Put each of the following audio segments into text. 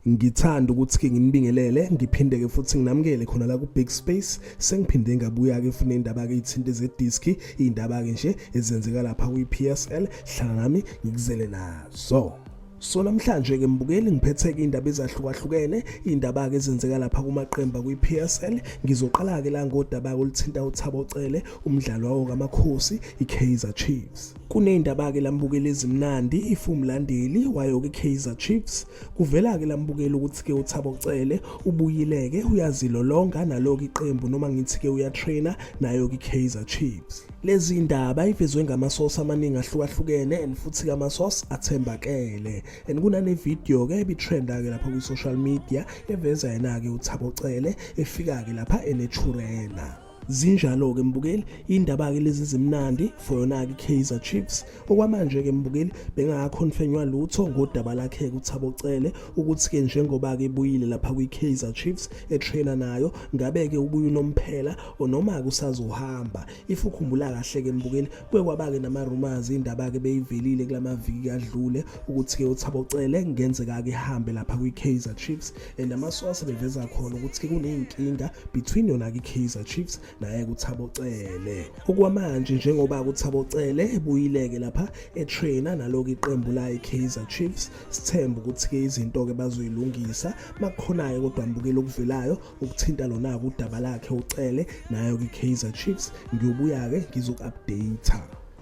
Ngithanda ukuthi ke nginibingelele ngiphinde ke futhi nginamukele khona la ku Big Space. Sengiphinde ngabuya ke funa indaba ke ithinte ze disk, indaba ke nje ezenzeka lapha kwi PSL. Hlala nami ngikuzele nazo. So namhlanje ke mbukeli ngiphethe ke indaba ezahlukahlukene, indaba ke ezenzeka lapha kumaqembu kwi PSL. Ngizoqala ke la ngodaba oluthinta uThabo Cele, umdlalo wawo kaMakhosi iKaizer Chiefs. Kuneyindaba ke lambukeli ezimnandi if umlandeli wayo ke Kaizer Chiefs. Kuvela ke lambukeli ukuthi ke uThabo Cele ubuyile ke uyazilolonga naloku iqembu, noma ngithi ke uyatrainer nayo ke Kaizer Chiefs. Lezi ndaba ivezwe ngamasource amaningi ahlukahlukene and futhi kamasource athembakele, and kunane video ke ebitrenda ke lapha kwi social media eveza yena ke uThabo Cele efika ke lapha eNaturena. Zinjalo-ke mbukeli indaba-ke lezi zimnandi for yona-ke i-Kaizer Chiefs. Okwamanje-ke mbukeli bengakakhonfenywa lutho ngodaba lakhe-ke uThabo Cele ukuthi-ke njengoba-ke ebuyile lapha kwi-Kaizer Chiefs etrainer nayo, ngabe-ke ubuye unomphela or noma-ke usazohamba. If ukhumbula kahle-ke mbukeli kuke kwaba-ke nama-rumors, indaba-ke beyivelile kulamaviki adlule ukuthi-ke uThabo Cele kungenzeka-ke ehambe lapha kwi-Kaizer Chiefs, and amasource beveza khona ukuthi-ke kuney'nkinga between yona-ke i-Kaizer Chiefs naye kuThabo Cele. Okwamanje njengoba uThabo Cele ebuyile-ke lapha etrainer naloku iqembu la i-Kaizer Chiefs, sithemba ukuthi-ke izinto-ke bazoyilungisa makukhona-ke, kodwa mbukeli okuvelayo ukuthinta lona-ke udaba lakhe uCele nayo kwi-Kaizer Chiefs, ngiyobuya-ke ngizoku-update.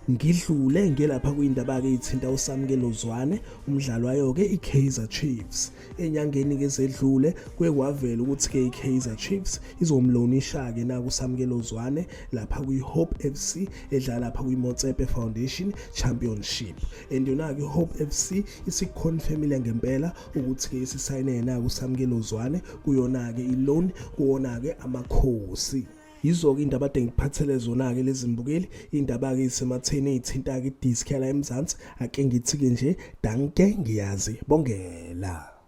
Ngidlule ngelapha kuyindaba-ke ithinta uSamkelo Zwane, umdlalo wayo-ke i-Kaizer Chiefs. Enyangeni-ke ezedlule kuye kwavela ukuthi-ke i-Kaizer Chiefs izomlonisha-ke naku uSamkelo Zwane lapha kwi-Hope FC edlala lapha kwi-Motsepe Foundation Championship, and yona-ke i-Hope FC isikhonfemile ngempela ukuthi-ke isisayine yena-ke uSamkelo Zwane kuyona-ke i-loan kuwona-ke Amakhosi. Yizo-ke indaba ade ngikuphathele zona-ke lezi mbukeli, indaba-ke isematheni eyithinta-ke idiski yala eMzansi. Ake ngithi-ke nje danke, ngiyazi bongela.